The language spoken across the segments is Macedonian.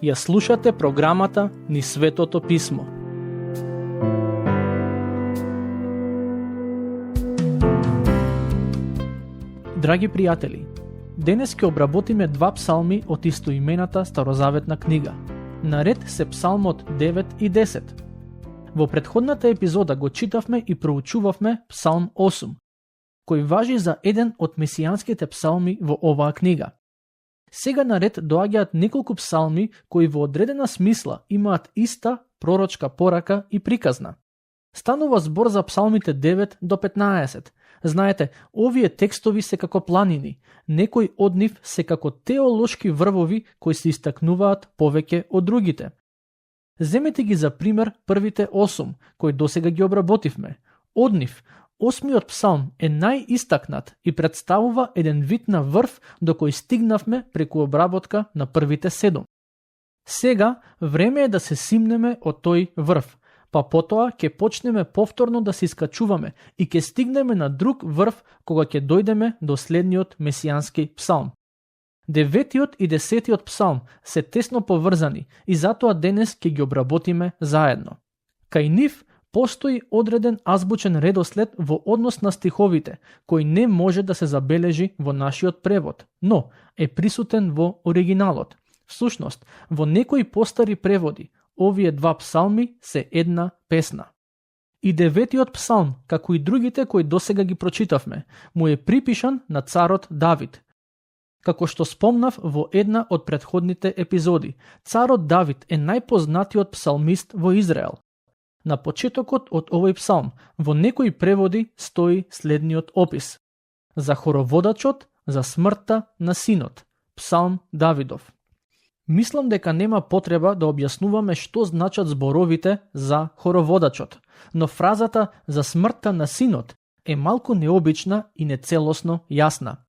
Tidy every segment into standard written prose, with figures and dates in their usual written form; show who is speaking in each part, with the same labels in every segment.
Speaker 1: Ја слушате програмата Низ Светото Писмо. Драги пријатели, денес ќе обработиме два псалми од истоимената старозаветна книга. Наред се псалмот 9 и 10. Во претходната епизода го читавме и проучувавме псалм 8, кој важи за еден од месијанските псалми во оваа книга. Сега наред доаѓаат неколку псалми кои во одредена смисла имаат иста пророчка порака и приказна. Станува збор за псалмите 9 до 15. Знаете, овие текстови се како планини, некои од нив се како теолошки врвови кои се истакнуваат повеќе од другите. Земете ги за пример првите 8, кои досега ги обработивме. Од нив, 8-миот псалм е најистакнат и представува еден вид на врв до кој стигнавме преку обработка на првите 7. Сега, време е да се симнеме од тој врв, па потоа ќе почнеме повторно да се искачуваме и ќе стигнеме на друг врв кога ќе дојдеме до следниот месијански псалм. 9-тиот и 10-тиот псалм се тесно поврзани и затоа денес ќе ги обработиме заедно. Кај нив постои одреден азбучен редослед во однос на стиховите, кој не може да се забележи во нашиот превод, но е присутен во оригиналот. Всушност, во некои постари преводи, овие два псалми се една песна. И 9-тиот псалм, како и другите кои досега ги прочитавме, му е припишан на царот Давид. Како што спомнав во една од претходните епизоди, царот Давид е најпознатиот псалмист во Израел. На почетокот од овој псалм, во некои преводи стои следниот опис. За хороводачот, за смртта на синот. Псалм Давидов. Мислам дека нема потреба да објаснуваме што значат зборовите за хороводачот, но фразата за смртта на синот е малку необична и нецелосно јасна.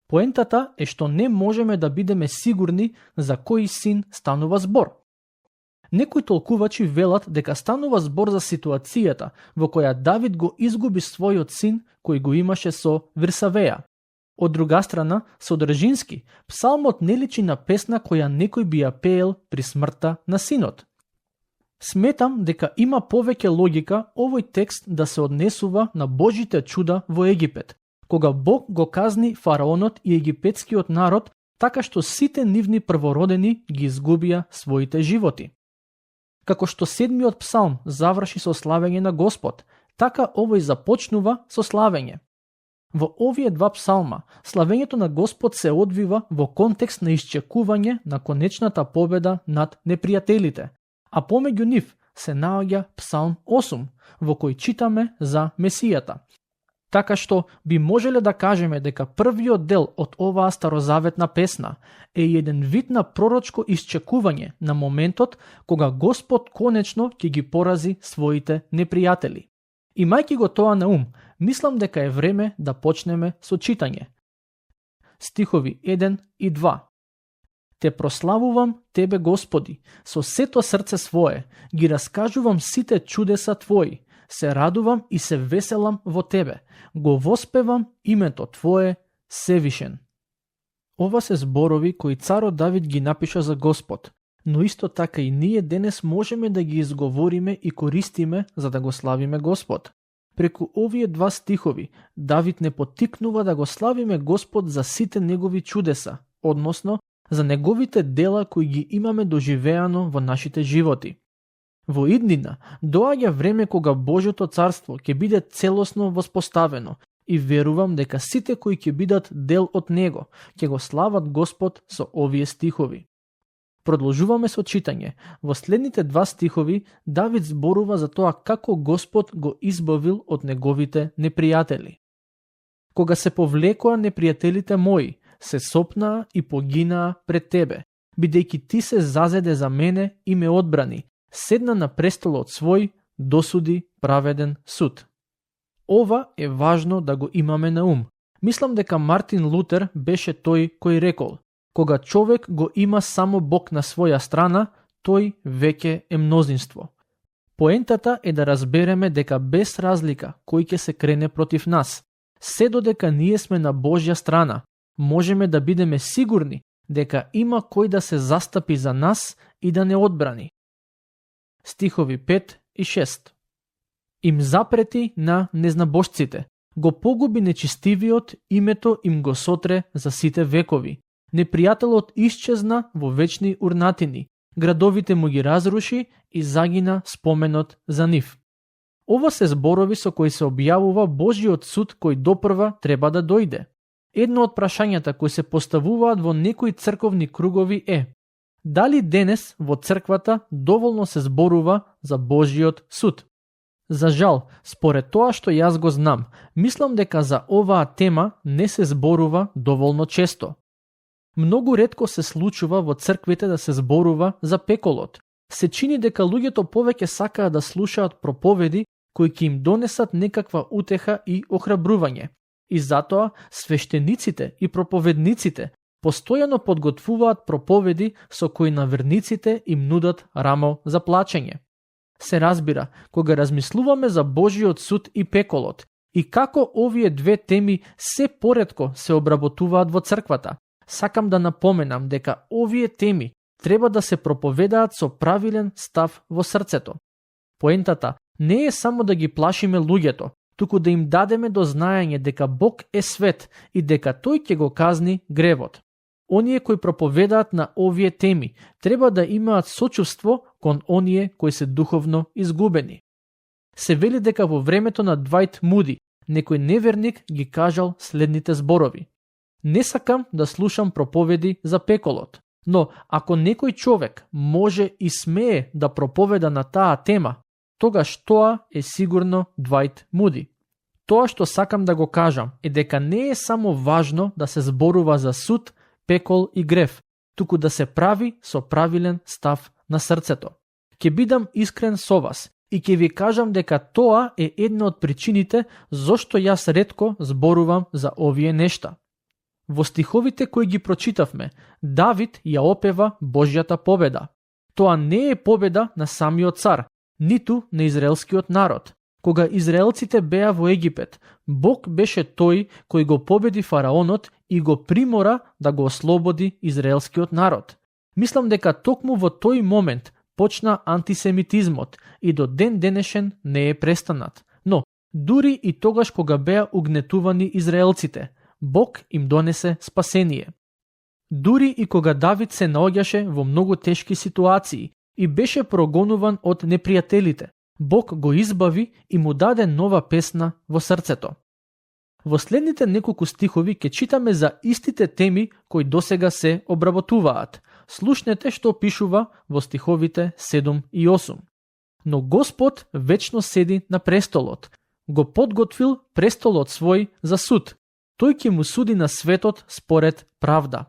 Speaker 1: Поентата е што не можеме да бидеме сигурни за кој син станува збор. Некои толкувачи велат дека станува збор за ситуацијата во која Давид го изгуби својот син кој го имаше со Вирсавеја. Од друга страна, содржински, псалмот не личи на песна која некој би ја пеел при смртта на синот. Сметам дека има повеќе логика овој текст да се однесува на Божите чуда во Египет, кога Бог го казни фараонот и египетскиот народ така што сите нивни првородени ги изгубија своите животи. Како што 7-миот псалм заврши со славење на Господ, така овој започнува со славење. Во овие два псалма, славењето на Господ се одвива во контекст на исчекување на конечната победа над непријателите, а помеѓу нив се наоѓа псалм 8, во кој читаме за Месијата. Така што би можеле да кажеме дека првиот дел од оваа старозаветна песна е еден вид на пророчко исчекување на моментот кога Господ конечно ќе ги порази своите непријатели. Имајќи го тоа на ум, мислам дека е време да почнеме со читање. Стихови 1 и 2. Те прославувам Тебе, Господи, со сето срце свое, ги раскажувам сите чудеса Твои, се радувам и се веселам во Тебе, го воспевам името Твое Севишен. Ова се зборови кои царот Давид ги напиша за Господ, но исто така и ние денес можеме да ги изговориме и користиме за да го славиме Господ. Преку овие два стихови, Давид не поттикнува да го славиме Господ за сите негови чудеса, односно за неговите дела кои ги имаме доживеано во нашите животи. Во иднина доаѓа време кога Божјото царство ќе биде целосно воспоставено и верувам дека сите кои ќе бидат дел од него ќе го слават Господ со овие стихови. Продолжуваме со читање. Во следните два стихови Давид зборува за тоа како Господ го избавил од неговите непријатели. Кога се повлекоа непријателите мои, се сопнаа и погинаа пред Тебе, бидејќи Ти се зазеде за мене и ме одбрани, седна на престолот свој, досуди праведен суд. Ова е важно да го имаме на ум. Мислам дека Мартин Лутер беше тој кој рекол: кога човек го има само Бог на своја страна, тој веќе е мнозинство. Поентата е да разбереме дека без разлика кој ќе се крене против нас, Се додека ние сме на Божја страна, можеме да бидеме сигурни дека има кој да се застапи за нас и да не одбрани. Стихови 5 и 6. Им запрети на незнабожците, го погуби нечистивиот, името им го сотре за сите векови. Непријателот исчезна во вечни урнатини, градовите му ги разруши и загина споменот за нив. Ова се зборови со кои се објавува Божјиот суд кој допрва треба да дојде. Едно од прашањата кои се поставуваат во некои црковни кругови е: дали денес во црквата доволно се зборува за Божјиот суд? За жал, според тоа што јас го знам, мислам дека за оваа тема не се зборува доволно често. Многу ретко се случува во црквите да се зборува за пеколот. Се чини дека луѓето повеќе сакаат да слушаат проповеди кои ќе им донесат некаква утеха и охрабрување. И затоа свештениците и проповедниците постојано подготвуваат проповеди со кои на верниците им нудат рамо за плачење. Се разбира, кога размислуваме за Божиот суд и пеколот и како овие две теми се поретко се обработуваат во црквата, сакам да напоменам дека овие теми треба да се проповедаат со правилен став во срцето. Поентата не е само да ги плашиме луѓето, туку да им дадеме до знаење дека Бог е свет и дека тој ќе го казни гревот. Оние кои проповедаат на овие теми треба да имаат сочувство кон оние кои се духовно изгубени. Се вели дека во времето на Двајт Муди некој неверник ги кажал следните зборови: не сакам да слушам проповеди за пеколот, но ако некој човек може и смее да проповеда на таа тема, тогаш тоа е сигурно Двајт Муди. Тоа што сакам да го кажам е дека не е само важно да се зборува за суд, пекол и грев, туку да се прави со правилен став на срцето. Ќе бидам искрен со вас и ќе ви кажам дека тоа е една од причините зошто јас ретко зборувам за овие нешта. Во стиховите кои ги прочитавме, Давид ја опева Божјата победа. Тоа не е победа на самиот цар, ниту на израелскиот народ. Кога израелците беа во Египет, Бог беше тој кој го победи фараонот и го примора да го ослободи израелскиот народ. Мислам дека токму во тој момент почна антисемитизмот и до ден денешен не е престанат. Но, дури и тогаш кога беа угнетувани израелците, Бог им донесе спасение. Дури и кога Давид се наоѓаше во многу тешки ситуации и беше прогонуван од непријателите, Бог го избави и му даде нова песна во срцето. Во следните неколку стихови ќе читаме за истите теми кои досега се обработуваат. Слушнете што пишува во стиховите 7 и 8. Но Господ вечно седи на престолот, го подготвил престолот свој за суд. Тој ќе му суди на светот според правда.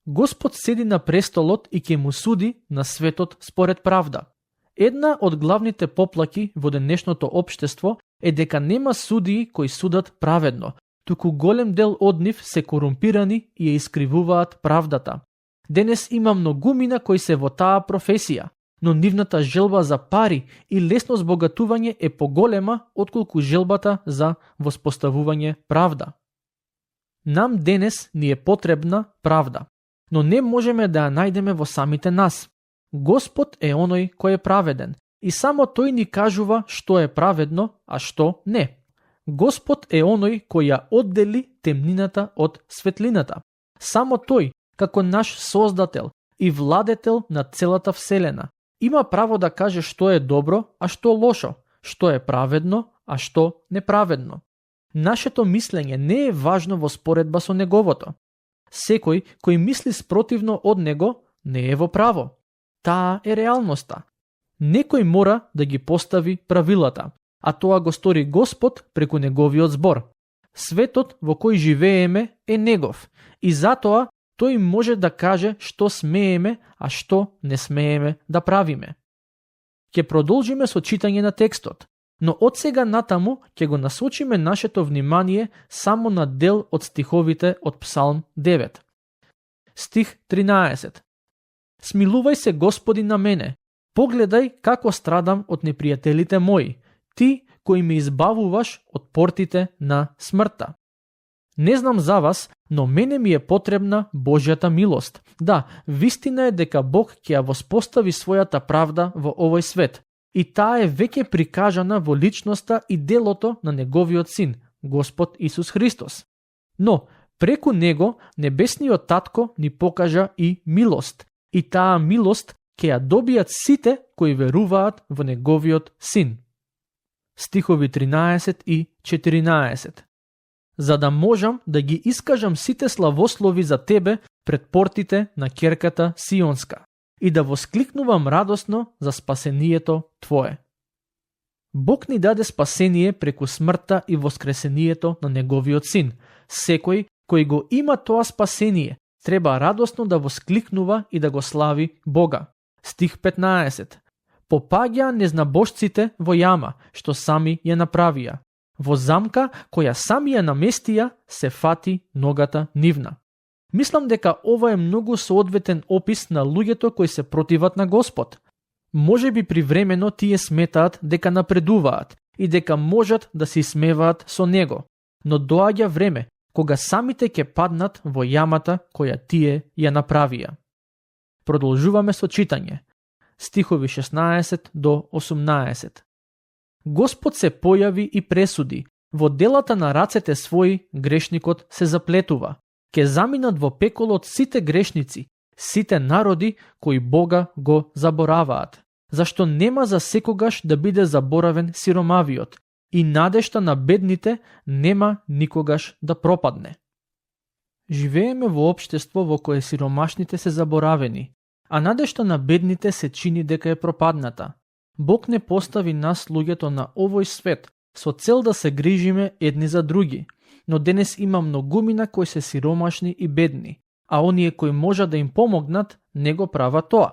Speaker 1: Господ седи на престолот и ќе му суди на светот според правда. Една од главните поплаки во денешното општество е дека нема судии кои судат праведно, туку голем дел од нив се корумпирани и ја искривуваат правдата. Денес има многумина кои се во таа професија, но нивната желба за пари и лесно збогатување е поголема отколку желбата за воспоставување правда. Нам денес ни е потребна правда, но не можеме да ја најдеме во самите нас. Господ е оној кој е праведен и само тој ни кажува што е праведно, а што не. Господ е оној кој ја оддели темнината од светлината. Само тој, како наш создател и владетел на целата вселена, има право да каже што е добро, а што лошо, што е праведно, а што неправедно. Нашето мислење не е важно во споредба со неговото. Секој кој мисли спротивно од него не е во право. Таа е реалноста. Некој мора да ги постави правилата, а тоа го стори Господ преку неговиот збор. Светот во кој живееме е негов и затоа тој може да каже што смееме, а што не смееме да правиме. Ќе продолжиме со читање на текстот, но од сега натаму ќе го насочиме нашето внимание само на дел од стиховите од Псалм 9. Стих 13. Смилувај се, Господи, на мене. Погледај како страдам од непријателите мои. Ти кој ме избавуваш од портите на смртта. Не знам за вас, но мене ми е потребна Божјата милост. Да, вистина е дека Бог ќе ја воспостави својата правда во овој свет. И таа е веќе прикажана во личноста и делото на Неговиот Син, Господ Исус Христос. Но, преку Него, Небесниот Татко ни покажа и милост. И таа милост ќе ја добијат сите кои веруваат во Неговиот Син. Стихови 13 и 14. За да можам да ги искажам сите славослови за Тебе пред портите на ќерката Сионска и да воскликнувам радосно за спасението Твое. Бог ни даде спасение преку смртта и воскресението на Неговиот Син. Секој кој го има тоа спасение треба радосно да воскликнува и да го слави Бога. Стих 15. Попаѓа незнабожците во јама, што сами ја направија. Во замка која сами ја наместија, се фати ногата нивна. Мислам дека ова е многу соодветен опис на луѓето кои се противат на Господ. Може би привремено тие сметаат дека напредуваат и дека можат да се исмеваат со Него, но доаѓа време кога самите ќе паднат во јамата која тие ја направија. Продолжуваме со читање. Стихови 16 до 18. Господ се појави и пресуди. Во делата на рацете своји грешникот се заплетува. Ке заминат во пеколот сите грешници, сите народи кои Бога го забораваат. Зашто нема за секогаш да биде заборавен сиромавиот и надежта на бедните нема никогаш да пропадне. Живееме во општество во кое сиромашните се заборавени, а надежта на бедните се чини дека е пропадната. Бог не постави нас луѓето на овој свет со цел да се грижиме едни за други, но денес има многумина кои се сиромашни и бедни, а оние кои можат да им помогнат не го прават тоа.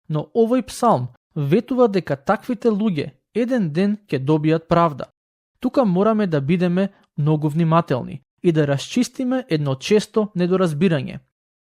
Speaker 1: Но овој псалм ветува дека таквите луѓе еден ден ќе добијат правда. Тука мораме да бидеме многу внимателни и да расчистиме едно често недоразбирање.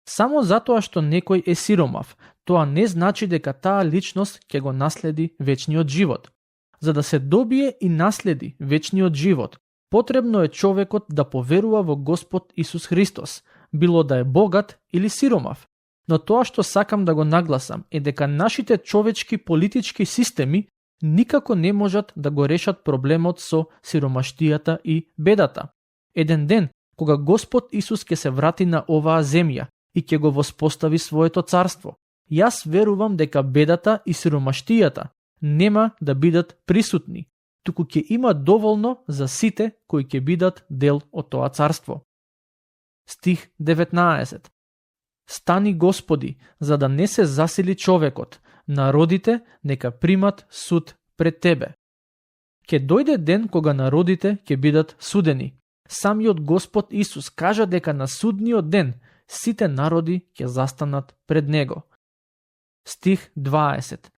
Speaker 1: Само затоа што некој е сиромав, тоа не значи дека таа личност ќе го наследи вечниот живот. За да се добие и наследи вечниот живот, потребно е човекот да поверува во Господ Исус Христос, било да е богат или сиромав. Но тоа што сакам да го нагласам е дека нашите човечки политички системи никако не можат да го решат проблемот со сиромаштијата и бедата. Еден ден, кога Господ Исус ќе се врати на оваа земја и ќе го воспостави своето царство, јас верувам дека бедата и сиромаштијата нема да бидат присутни, туку ќе има доволно за сите кои ќе бидат дел од тоа царство. Стих 19. Стани Господи, за да не се засили човекот, народите нека примат суд пред Тебе. Ке дојде ден кога народите ќе бидат судени. Самиот Господ Исус кажа дека на судниот ден сите народи ќе застанат пред Него. Стих 20.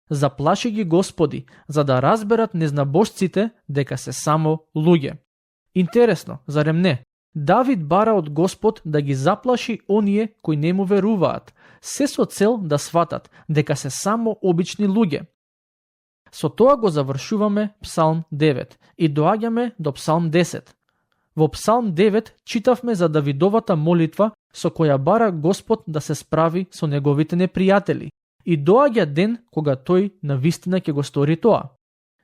Speaker 1: Заплаши ги Господи, за да разберат незнабожците дека се само луѓе. Интересно, зарем не? Давид бара од Господ да ги заплаши оние кои не му веруваат, се со цел да сватат дека се само обични луѓе. Со тоа го завршуваме Псалм 9 и доаѓаме до Псалм 10. Во Псалм 9 читавме за Давидовата молитва со која бара Господ да се справи со неговите непријатели и доаѓа ден кога тој навистина ќе го стори тоа.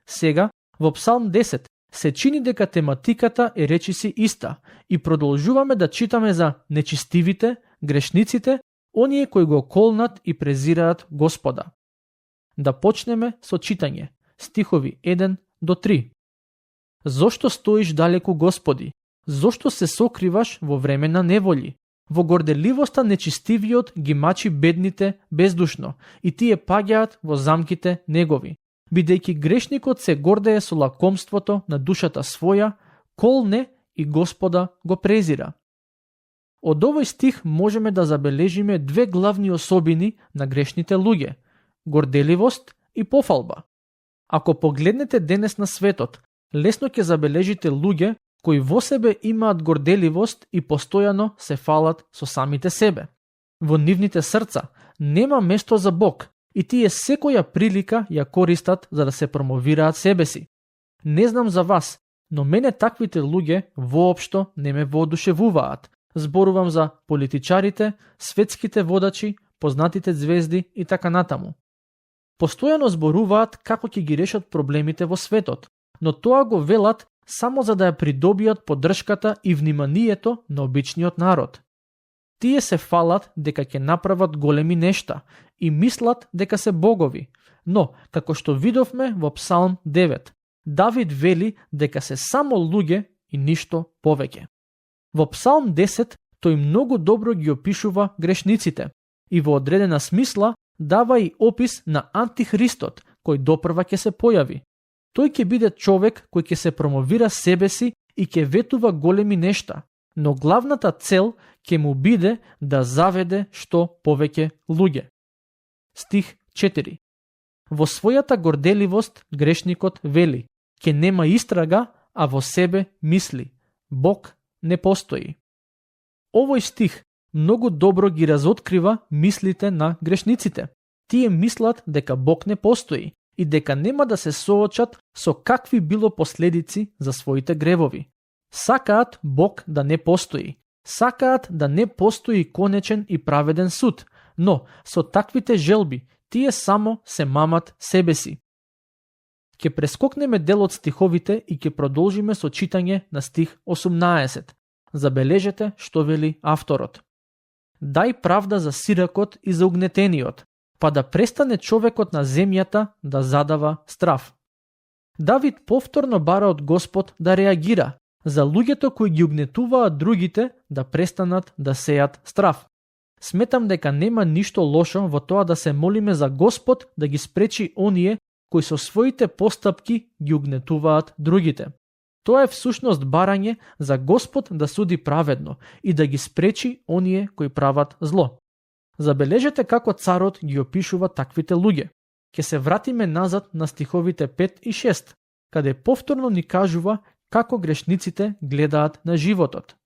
Speaker 1: Сега, во Псалм 10 се чини дека тематиката е речиси иста и продолжуваме да читаме за нечистивите, грешниците, оние кои го колнат и презираат Господа. Да почнеме со читање, стихови 1 до 3. Зошто стоиш далеку, Господи? Зошто се сокриваш во време на неволји? Во горделивоста нечистивиот ги мачи бедните бездушно и тие паѓаат во замките негови. Бидејќи грешникот се гордее со лакомството на душата своја, колне и Господа го презира. Од овој стих можеме да забележиме две главни особини на грешните луѓе – горделивост и пофалба. Ако погледнете денес на светот, лесно ќе забележите луѓе кои во себе имаат горделивост и постојано се фалат со самите себе. Во нивните срца нема место за Бог и тие секоја прилика ја користат за да се промовираат себе си. Не знам за вас, но мене таквите луѓе воопшто не ме воодушевуваат. Зборувам за политичарите, светските водачи, познатите звезди и така натаму. Постојано зборуваат како ќе ги решат проблемите во светот, но тоа го велат само за да ја придобијат поддршката и вниманието на обичниот народ. Тие се фалат дека ќе направат големи нешта и мислат дека се богови, но, како што видовме во Псалм 9, Давид вели дека се само луѓе и ништо повеќе. Во Псалм 10 тој многу добро ги опишува грешниците и во одредена смисла дава и опис на антихристот кој допрва ќе се појави. Тој ќе биде човек кој ќе се промовира себе си и ќе ветува големи нешта, но главната цел ќе му биде да заведе што повеќе луѓе. Стих 4. Во својата горделивост грешникот вели: ќе нема истрага, а во себе мисли: Бог не постои. Овој стих многу добро ги разоткрива мислите на грешниците. Тие мислат дека Бог не постои и дека нема да се соочат со какви било последици за своите гревови. Сакаат Бог да не постои. Сакаат да не постои конечен и праведен суд, но со таквите желби тие само се мамат себе си. Ќе прескокнеме дел од стиховите и ќе продолжиме со читање на стих 18. Забележете што вели авторот. Дај правда за сиракот и за угнетениот, па да престане човекот на земјата да задава страв. Давид повторно бара од Господ да реагира за луѓето кои ги угнетуваат другите да престанат да сеат страв. Сметам дека нема ништо лошо во тоа да се молиме за Господ да ги спречи оние кои со своите постапки ги угнетуваат другите. Тоа е всушност барање за Господ да суди праведно и да ги спречи оние кои прават зло. Забележете како царот ги опишува таквите луѓе. Ке се вратиме назад на стиховите 5 и 6, каде повторно ни кажува како грешниците гледаат на животот.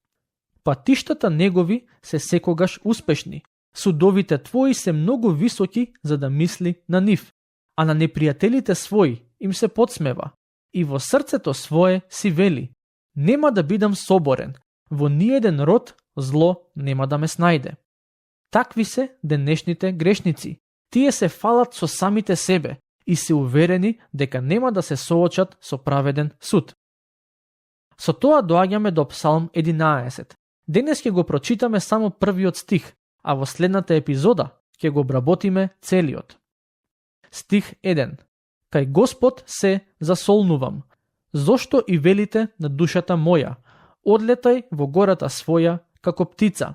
Speaker 1: Патиштата негови се секогаш успешни. Судовите твои се многу високи за да мисли на нив, а на непријателите своји им се подсмева. И во срцето свое си вели: нема да бидам соборен, во ниеден род зло нема да ме снајде. Такви се денешните грешници. Тие се фалат со самите себе и се уверени дека нема да се соочат со праведен суд. Со тоа доаѓаме до Псалм 11. Денес ќе го прочитаме само првиот стих, а во следната епизода ќе го обработиме целиот. Стих 1. Кај Господ се засолнувам. Зошто и велите на душата моја? Одлетај во гората своја како птица.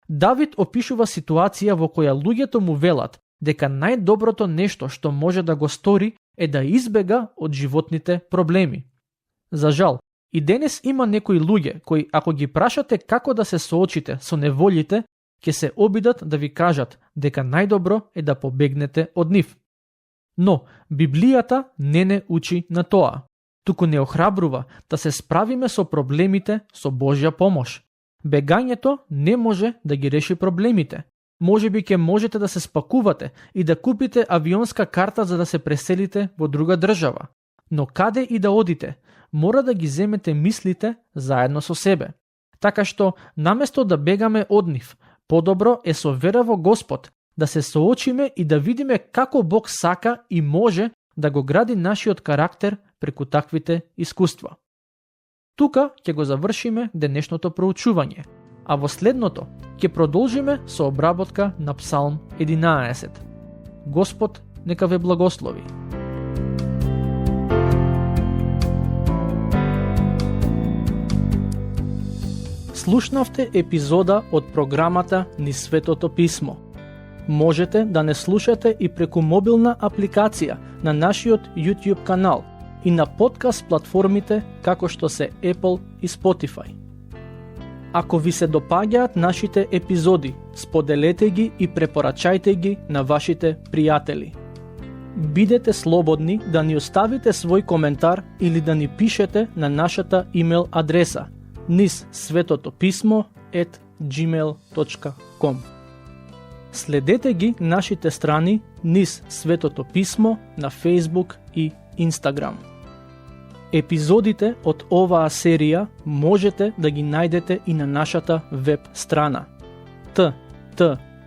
Speaker 1: Давид опишува ситуација во која луѓето му велат дека најдоброто нешто што може да го стори е да избега од животните проблеми. За жал, и денес има некои луѓе кои ако ги прашате како да се соочите со неволите, ќе се обидат да ви кажат дека најдобро е да побегнете од нив. Но Библијата не учи на тоа, туку не охрабрува да се справиме со проблемите со Божја помош. Бегањето не може да ги реши проблемите. Може би ќе можете да се спакувате и да купите авионска карта за да се преселите во друга држава. Но каде и да одите, мора да ги земете мислите заедно со себе. Така што, наместо да бегаме од нив, подобро е со вера во Господ да се соочиме и да видиме како Бог сака и може да го гради нашиот карактер преку таквите искуства. Тука ќе го завршиме денешното проучување, а во следното ќе продолжиме со обработка на Псалм 11. Господ нека ве благослови. Слушнавте епизода од програмата Низ Светото Писмо. Можете да не слушате и преку мобилна апликација на нашиот YouTube канал и на подкаст платформите како што се Apple и Spotify. Ако ви се допаѓаат нашите епизоди, споделете ги и препорачајте ги на вашите пријатели. Бидете слободни да ни оставите свој коментар или да ни пишете на нашата имейл адреса nizsvetotopисmo@gmail.com. Следете ги нашите страни Низ Светото Писмо на Facebook и Instagram. Епизодите од оваа серија можете да ги најдете и на нашата веб страна ttb.twr.org.